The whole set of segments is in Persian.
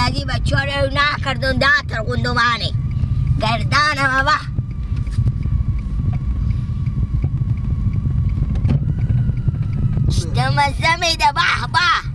زندگی بچه رو نکردم ده ترگوندمانه گردانم بابا. چطور مزه میده به به.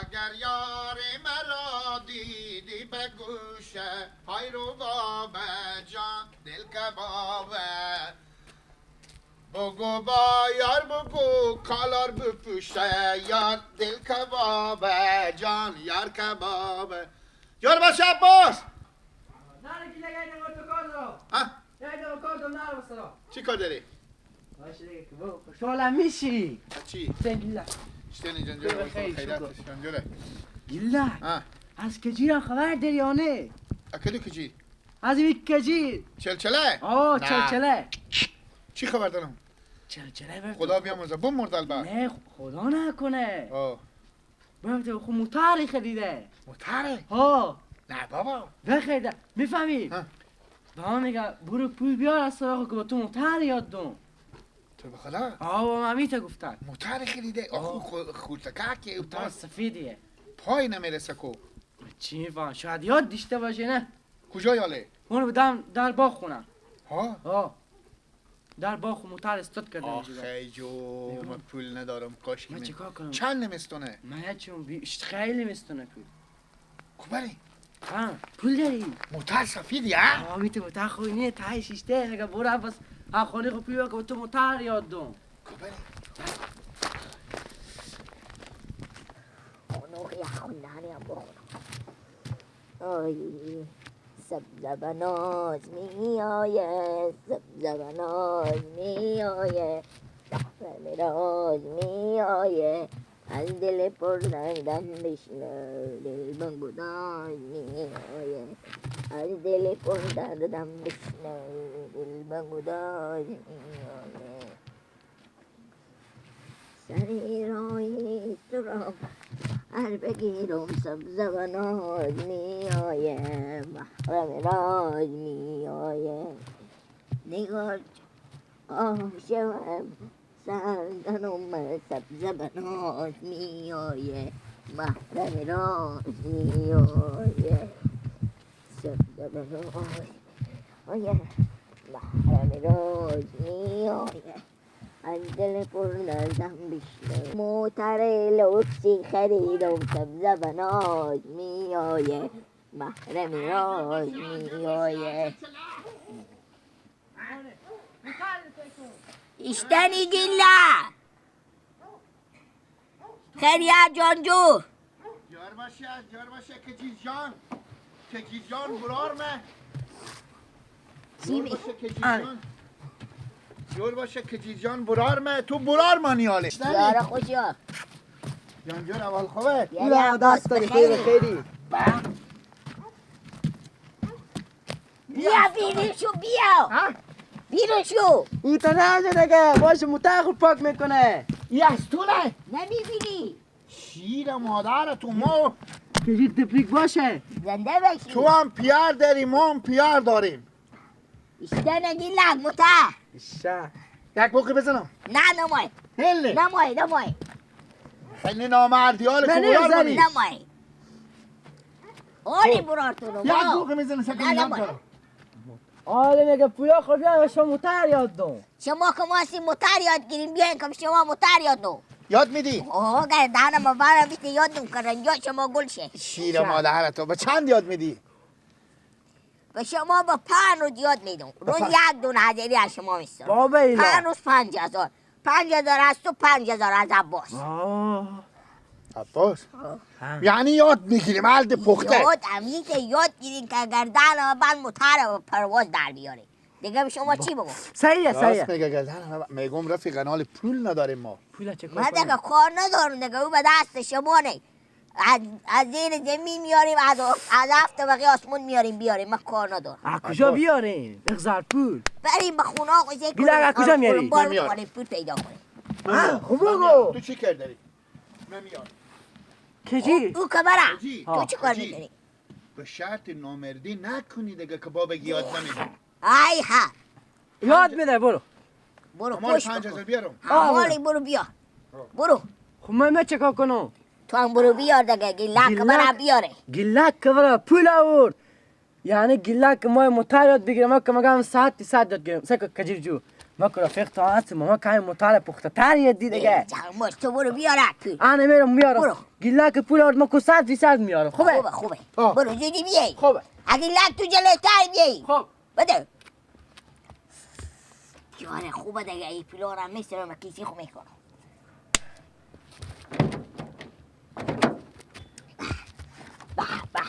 اگر یار مرا دیدی به گوشه های رو بابا جان دل کبابه بگو با یار بگو کالار بپوشه یار دل کبابه جان یار کبابه. یار باشه عباس. نره که دیگه نگاه تو کار دارم. ها؟ دیگه کار دارم نره بسرا. چی کار داری؟ باشه دیگه خوشحالم میشی. چی؟ سنگیلا. شتنی جان جوره خیراتش جان جوره. گیلا. از کجیران خبر داری یا نه؟ کدو کجی؟ از این کجی؟ چلچله؟ آه چلچله. چی خبر دارم؟ چلچله خدا بیامرزه بمرد البته. نه خدا نکنه. آه. ببخشید خب موتاری خریده. موتاره؟ ها. نه بابا. بخریده میفهمی؟ بابا میگه برو پول بیار از سراغ که با تو موتار یاد دوم. تو به خدا؟ آه بابا مامیتا گفتن. موتار خریده؟ آخو خورتکه موتار سفیدیه. پای نمیرسه کو. چی میفهم؟ شاید یاد داشته باشه نه؟ کجا یاله؟ اونو بدم در باغ خونم. ها؟ ها. در باغ موتار استاد کرده. آخه جو من پول ندارم کاش. من چیکار کنم؟ چند نمیستونه؟ من چون خیلی میستونه پول. کو بری؟ ها پول داری؟ موتار سفیدی ها؟ آه میتونی موتار خوبی نیه تای شیشته اگه برو عباس ها خونه خو پیوا که تو موتار یاد دوم. کو بری؟ خونه خونه بخورم. آی سبز بناز می آید سبز بناز می آید زعفران راز می آید از دل پر دردم بشنو دل بگداز می آید از دل پر دردم بشنو دل بگداز می آید سر رای تو را هر بگیرم سبز و ناز می آید محرم راز می آید نگار عاشقم سردنم سبز و ناز می آید محرم راز می آید سبز و ناز آید محرم راز می آید از دل پر دردم بشنو موتر لوکسی خریدم سبز بناز می آید محرم راز می آید. اشتنی گیلا خیریت جانجو. جار باشه جار باشه کجی جان کجی جان برار مه. جور باشه کجی جان جور باشه کجی جان برار مه تو برار مانی آله. یارا خوشیا جان جون اول خوبه؟ ایلا دست داری خیلی خیلی. بیا بیرون شو بیا. بیرون شو. او تا نجا دیگه باشه متاخ پاک میکنه. یه از تو نه؟ نمیبینی. شیر مادر تو ما که یک دپریک باشه. زنده باشی. تو هم پیار داری ما هم پیار داریم. اشته نگی لگ متا. اشته. یک بوقی بزنم. نه نمای. هله. نمای نمای. خیلی نامردی حال که بیار کنی. نمای. آلی برار تو رو. یک بوقی میزنم سکن نیم تو. آره میگه پولا خب بیایم شما موتر یاد دو. شما که ما هستیم موتر یاد گیریم بیاین که شما موتر یاد دو. یاد میدی؟ اوه گردنم برم بیت یاد دم کردن یاد شما گل شه. شیر مادر تو به چند یاد میدی؟ به شما با 5 روز یاد میدم. روز یک دونه هزاری از شما میستم. بابا اینا 5 روز 5000. 5000 از تو 5000 از عباس. عباس یعنی یاد میگیریم علد پخته. یاد امیت یاد گیریم که گردن بند موتر و پرواز در بیاره. دیگه به شما چی بگم؟ صحیحه صحیحه. میگه گردن میگم رفیق حال پول نداریم ما. پول چه کار من دیگه کار ندارم دیگه او به دست شما نه. از زیر زمین میاریم از هفت طبقه آسمون میاریم بیاریم من کار ندارم. از کجا بیاریم؟ اخزار پول. بریم به خونه آقا زیر بیلا از کجا میاری؟ بار پول پیدا کنیم. خوب بگو. تو چی کار داری؟ من میارم. کجی؟ او کبره. تو چی کار میکنی؟ به شرط نامردی نکنی دیگه که بابا یاد نمیده. ای ها. یاد میده برو. برو پوش 5000 بیارم. حوالی برو بیا. برو. خب من چه کار کنم؟ تو هم برو بیار دیگه گلک برا بیاره. گلک برا پول آورد. یعنی گلک ما موتر یاد بگیرم ما که مگم ساعت ساعت یاد گیرم. سکو کجیر جو. ما که رفیق تو هست ما که موتر پخته تر یاد دی دیگه. جامش تو برو بیار پول. انا میرم میارم. گلک پول آورد ما که ساعت ساعت میارم. خوبه؟ خوبه خوبه. برو زودی بیای. خوبه. اگه لک تو جلوتر بیای. خوب. بده. یاره خوبه دیگه این پولا رو میسرم کیسی خو میکنم. به به.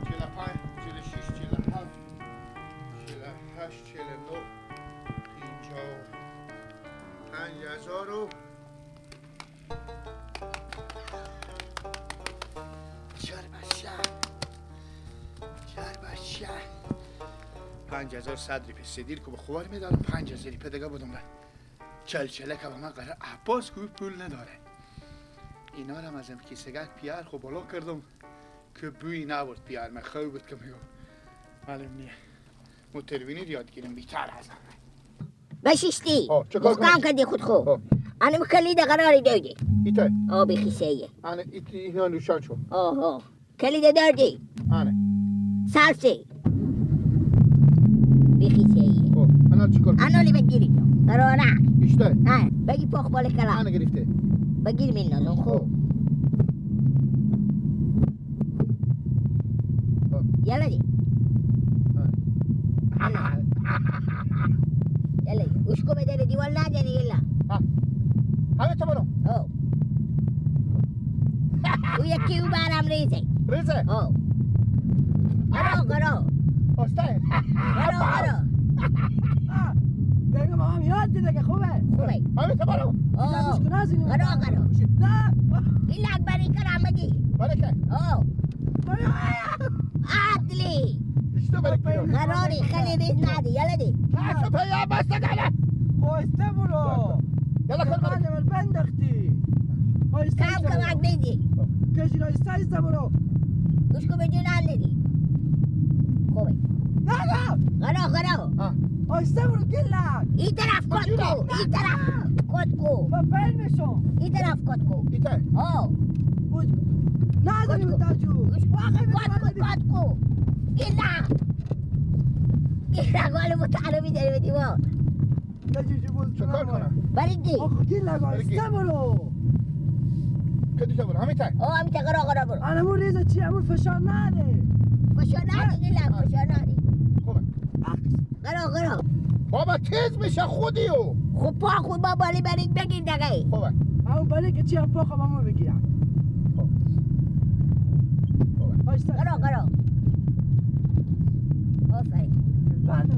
45 46 47 48 49 55 هزار و چهار 5100 ریپه سدیر که به خوار میدادم 5000 ریپه دیگه بودم به چلچله که به من قرار عباس که پول نداره. اینا رو ازم کیسگک پیار خو بالا کردم که بوی نبرد پیار من خوب بود که میگم معلوم نیه متروینی یاد گیرم بیتر از همه. بششتی محکم کردی خود خو انا کلید قراری دادی ایتا آه بخیسه انا اینا نوشان شو آه کلید دادی انا سالسه بخیسه انا چیکار انا اللي بگیری قراره ایشته ها بگی پخ بالا کلا انا گرفته بگیر من خو يلا دي يلا وشكو بدل دي ولا دي يلا ها همه برو او ويكي وبارم ريزي ريزي او قرو قرو استاي قرو قرو دیگه ما هم یاد دیده که خوبه خوبه همه برو او قرو قرو نه إلا أكبر كرامتي بركة او عدلي قراري خلي بيت نادي يلا دي شوف يا بس على استبرو يلا كل مرة البند اختي كم كم بيدي كشي لو استبرو وشكو بيجون على دي خوبي لا لا غرو غرو استبرو كلها يترف كوتكو يترف كوتكو ما فهمشو يترف كوتكو يترف اه نازل متاجو كوتكو كوتكو كلا كلا قالوا متعلم بدي بدي ما چکار کنم؟ برگی كلا استبرو کدی تبر همین تای اه همین تای قرا قرا برو انا مو ریزه چی امون فشار نده فشار نده كلا فشار نده خوبه قرا قرا بابا تیز میشه خودیو خب پا خود با بالی برگ بگیر دیگه خوبه همون بالی که چی هم پا خب همون بگیرم خوب قرا قرا آفرین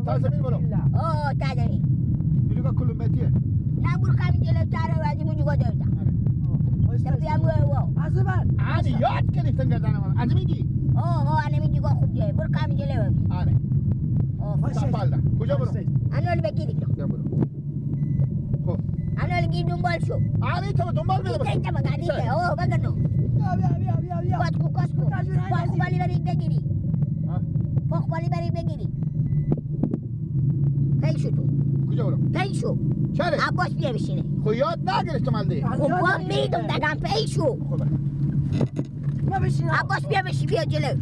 تا زمین برو اوه تا زمین دیگه کلومتیه نه برو کمی جلوتر و از اینجا گذاشتم از من آره یاد گرفتن گردن من از میگی اوه اوه انا میگی خوب جای برو کمی جلو آره آفرین کجا برو انا اللي بگیری برو خب انا اللي دنبال شو آره تو دنبال بده انت بگردی اوه بگردو بیا بیا بیا بیا کاسکو کاسکو پاخ بالی بری بگیری پاخ بالی بری بگیری پی شو تو کجا برو پی شو چرا عباس بیا بشینه خب یاد نگرفتم الده خب با میدم دگم پی شو خوبه ما بشینم عباس بیا بشی بیا جلو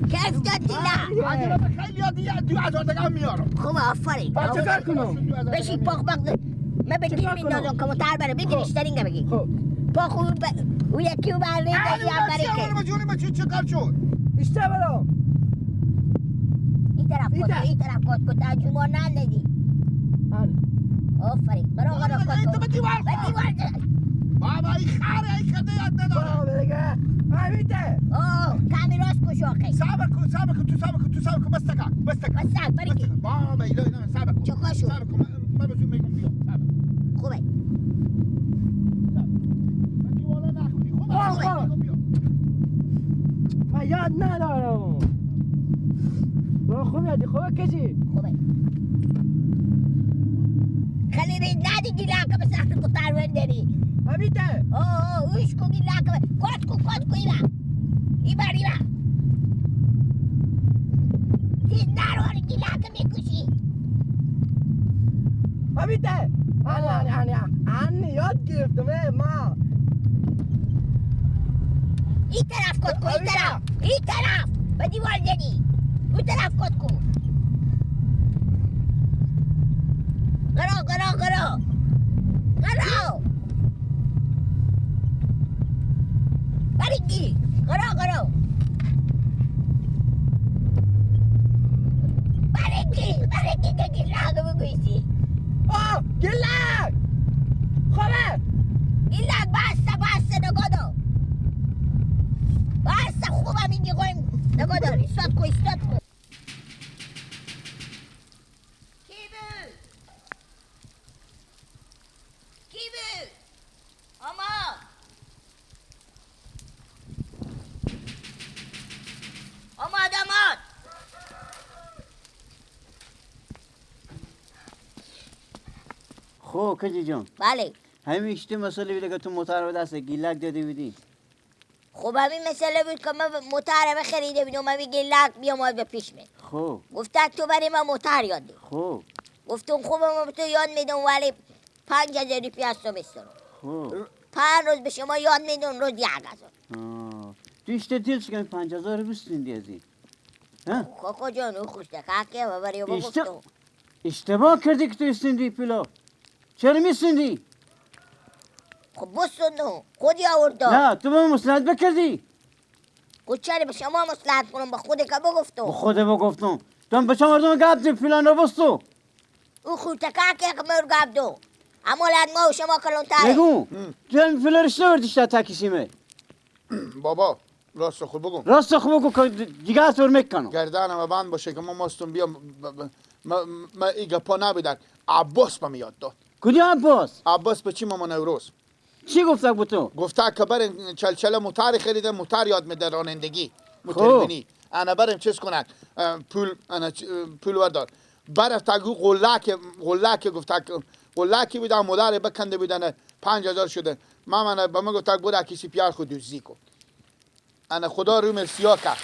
کیف دادی نه عجب خیلی یاد 2000 دگم میارم خوبه آفرین چیکار کنم بشین پاخ باخ من به گیر میندازم که متر بره بگیر بیشترین بگیر خب پاخ او یکی او بر ریزه یا برکه جونی ما چی چیکار شد بیشتر برو این طرف کن این طرف کن کن تا جمعه ندادی آفرین برو برو کن به دیوار بابا این خره این خده یاد نداره بابا دیگه همیته اوه کمی راست کن شاخه صبر کن صبر کن تو صبر کن تو صبر کن بس تکا بس تکا بس تکا برگی بابا اینا اینا صبر کن چکا شو صبر کن من بهتون میگم بیا صبر خوبه من دیوالا نخوری خوبه بیا من یاد ندارم بابا خوب یادی خوبه کشی خوبه خلي ريد نادي جلاك بس احنا قطار وين دري همیته اوه اوه وش كو جلاك كوتكو كوتكو يبا يبا يبا تیز نرو جلاك میکشی همیته انا انا انا یاد گرفتم ما این طرف کتکو این طرف این طرف به دیوار زدی اون طرف کتکو قرا قرا قرا قرا برگی قرا قرا برگی برگی که گلاگ بگویسی آه گلاگ خوبه گلاگ بسته بسته نگادو خب کجی جان؟ بله. همین مسئله بوده که تو موتور به دست گیلک داده بودی. خب همین مسئله بود که من موتور بخریده بودم، همین گیلک بیام به پیش من. خب گفته تو برای من موتور یاد ده. خب گفتم خب من به تو یاد میدم ولی 5000 روپیه از تو میسترم. خب 5 روز به شما یاد میدم، روز 1000. تو اشته دیل چکن 5000 بستیندی از این. کاکا جان او خوشته که برای ما گفتم. اشتباه کردی که تو استیندی پولا. چرا میستیندی؟ خب بستندم خودی آوردم. نه تو به من مصلحت بکردی. خود چرا به شما مصلحت کنم؟ به خود که بگفتم. به خود بگفتم. تو هم به چه مردم گپ دی پولا نبستو. او خوشته که مر گپ دو. اما لد ما و شما کلونتره. نگو تو هم پولا رشته بردیش تا تکیسیمه. بابا راست خود بگم. راست خود بگو که دیگه از ور میکنم. گردنم بند باشه که ما ماستم بیا ما ای گپا نبودن. عباس به یاد داد. کدی عباس؟ عباس به چی ماما نوروز؟ چی گفته بود تو؟ گفته که بریم چلچله موتر خریده، موتر یاد میده رانندگی موتوربینی. انا بریم چیز کنک پول، انا پول وردار. برف تگو قلک گفته قلکی بودن مادر بکنده بودن 5000 شده. من به من گفته بود کسی پیار خود دوزی کن. انا خدا رو مرسیا کرد.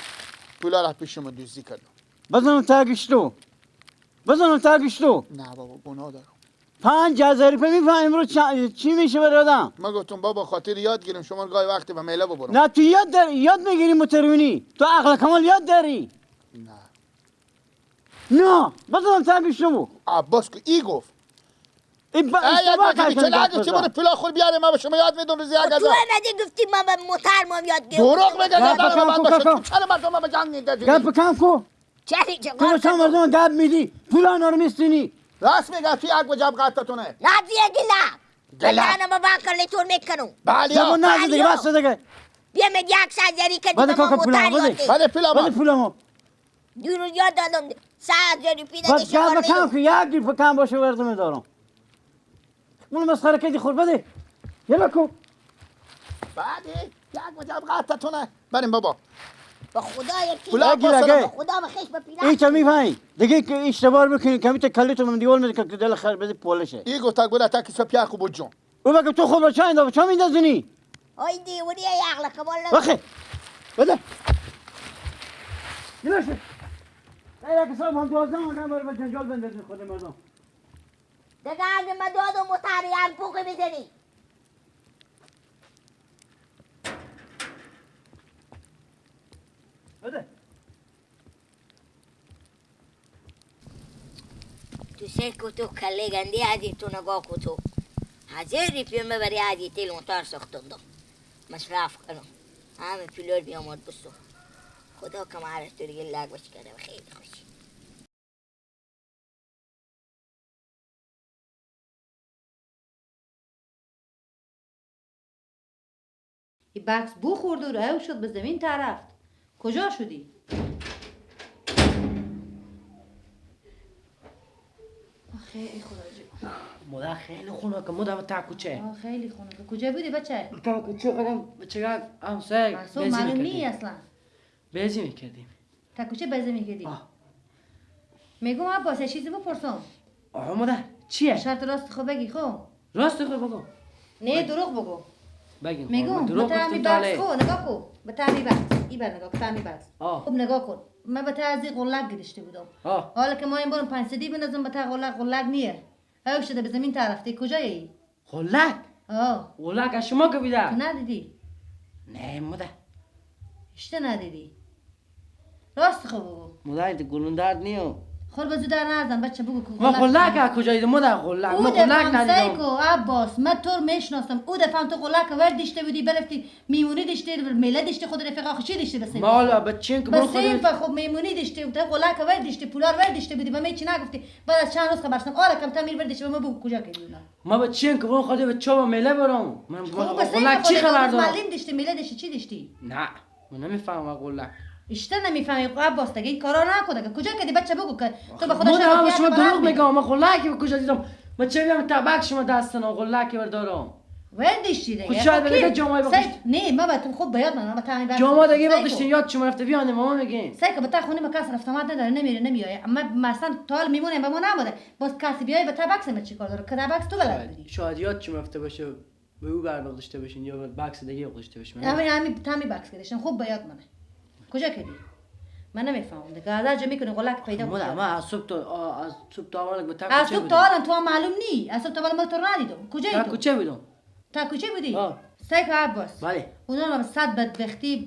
پولا را پیشم دوزی کردم. بزنم تاگشتو. بزنم تاگشتو. نه بابا گناه دارم. 5000 روپیه میفهمیم رو چی میشه برای آدم؟ من گفتم بابا خاطر یاد گیرم شما گاهی وقتی به میله ببرم. نه تو یاد داری، یاد میگیری موتورونی. تو عقل کمال یاد داری. نه نه بزنم تاگشتو. عباس که ای گفت. ای اشتباه کردی. چه برو پولا خور بیاره من به شما یاد میدم روزی 1000. تو ندی گفتی من به موتور مام یاد گیرم. دروغ میگه گردنم بند باشه. چرا مردم به جنگ میندازی؟ گپ کم کو. چرا تو مردم گپ میدی؟ پولا اینا رو میستینی. راست میگه توی یک وجب قطعتونه. نه دیگه گلا. گلا ما با کلی تور میکنم. بله. زبون نه دیگه بس دیگه. بیا میگه 1000 که دیگه ما موتور یاد گیرم. بده پولا بده پولا. دیروز یاد دادم 1000 روپیه دیگه شما. بس گپ کم کو، یک روپیه کم باشه وردم دارم. اون مسخره کردی خور بده. یلا کو. بعدی یک وجب قطعتونه. بریم بابا. با خدا یکی پولا خدا به خش به پیرا. ای چه میفهمی دیگه که اشتباه بکنی کمی تا کلی تو من دیوال میده که دل خر بده پولشه. ای گفت گولا تا کسا پیا خوب جون. او بگه تو خود چه اندازه چه میندازنی؟ ای دیونی ای عقل کمال. بخی بده. یلا ای که صاحب هم 12 آدم بر به جنجال بندازی خود مردم. دیگه اگه من دادم متری هم پوکی میزنی. بده. تو سرکو تو کله گندی عزیز تو نگاه کو تو 1000 روپیه میبری عزیز تیل موتور ساختم مصرف کنم همه پولار بیامد بسو. خدا که معرف تو دیگه لگ باش کرده خیلی خوشی. این بکس بو خورد و رهو شد به زمین طرفت. کجا شدی؟ خیلی خدا جون. مادر خیلی خونه که مادر تا کوچه. خیلی خونه که کجا بودی بچه؟ تا کوچه قدم بچه همسایه بیزی معلوم نی اصلا. بیزی میکردیم. تا کوچه بیزی میکردیم. میگم عباس یه چیزی بپرسم. آها مادر چیه؟ شرط راست خو بگی خو. راست خو بگو. نه دروغ بگو. بگین. میگم دروغ گفتم بس خو نگاه کو. به تعمی بس. ای بر نگاه تعمی بس. خب نگاه کن. من به تعزی قلق گرفته بودم. حالا که ما این بارم 5 صدی بنازم به تا قلق قلق نیه. او شده به زمین طرفته کجایی؟ قلق؟ آه. قلق از شما که بیده؟ تو ندیدی؟ نه مادر. اشته ندیدی؟ راست خو بگو. مادر این گلون درد نیو. خور بزو در نزن بچه بگو که ما قلق از کجایی دیدم مادر قلق ما قلق ندیدم. کو عباس من تو رو میشناسم. او دفعه تو قلق ور دیشته بودی برفتی میمونی دیشته میله دیشته خود رفیقا خوشی دیشته بس مالا بچین که من خود خب میمونی دیشته تو قلق ور دیشته پولار ور دیشته بودی به من چی نگفتی. بعد از چند روز خبر شدم آره کم تا میر ور دیشته به من بگو کجا کردی اونا. ما بچین که من خود به چوب میله برم من قلق چی خبر دارم؟ معلم دیشته میله دیشته چی دیشتی؟ نه من نمیفهمم قلق. اشته نمیفهمی عباس دیگه این کارا نکن دیگه. کجا کردی بچه بگو که تو به خدا شما شما دروغ میگم. من قلقی به کجا دیدم؟ من چه بیام تبک شما دستن قلقی بردارم. وردشتی دیگه. خود شاید بگه جامعه بخشت. نه ما با تو خوب بیاد من با تعمیر جامعه دیگه بخشتین یاد شما رفته بیان ماما میگین. سعی که با تا خونه ما کس رفت آمد نداره نمیره نمیای. اما مثلا تا حال میمونه به ما نموده. باز کسی بیای به تبکس ما چیکار داره؟ که تبکس تو بلد بودی. شاید یاد شما رفته باشه به او بر داشته باشین یا بکس دیگه داشته باشین. همین همین بکس کردشن خوب بیاد منه. کجا کردی؟ من نمیفهمم دیگه. از جا میکنی قلک پیدا میکنی. ما از صبح تا از صبح تا حالا به از صبح تا حالا تو هم معلوم نی. از صبح تا حالا ما تو رو ندیدم. کجایی تو؟ کوچه بودم. تا کوچه بودی؟ سیک عباس. بله. اونا به صد بدبختی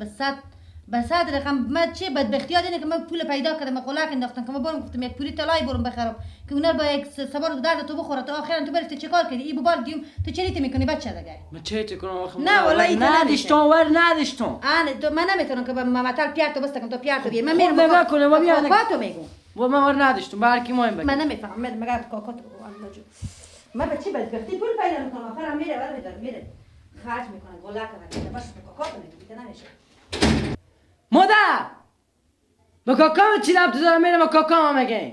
به صد رقم من چه بدبختی یاد اینه که من پول پیدا کردم قلک انداختم که من برم گفتم یک پولی طلای برم بخرم که اونا با یک سوار درد تو بخوره تو آخرا تو برفتی چیکار کردی؟ ای بار دیوم تو چریت میکنی بچه دیگه. من چریت کنم آخه؟ نه والله ای نداشتم ور نداشتم. انا تو من نمیتونم که با مثلا پیار تو بس تو پیار تو بیا. من میرم نگاه کنم ما بیا کاکا تو میگم. و من ور نداشتم برکی ما این من نمیفهمم مگر کاکا تو الله جو. من به چی بدبختی پول پیدا میکنم آخرا میره ور میداره میره خرج میکنه گلک میکنه باش کاکا تو میگم نمیشه. مادر به کاکا چی ربط دارم میرم به کاکا ما میگم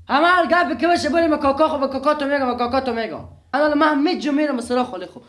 همه هر گپ که باشه بریم به کاکا خو به کاکا تو میگم به کاکا تو میگم الان من میجو میرم سرا خالی خو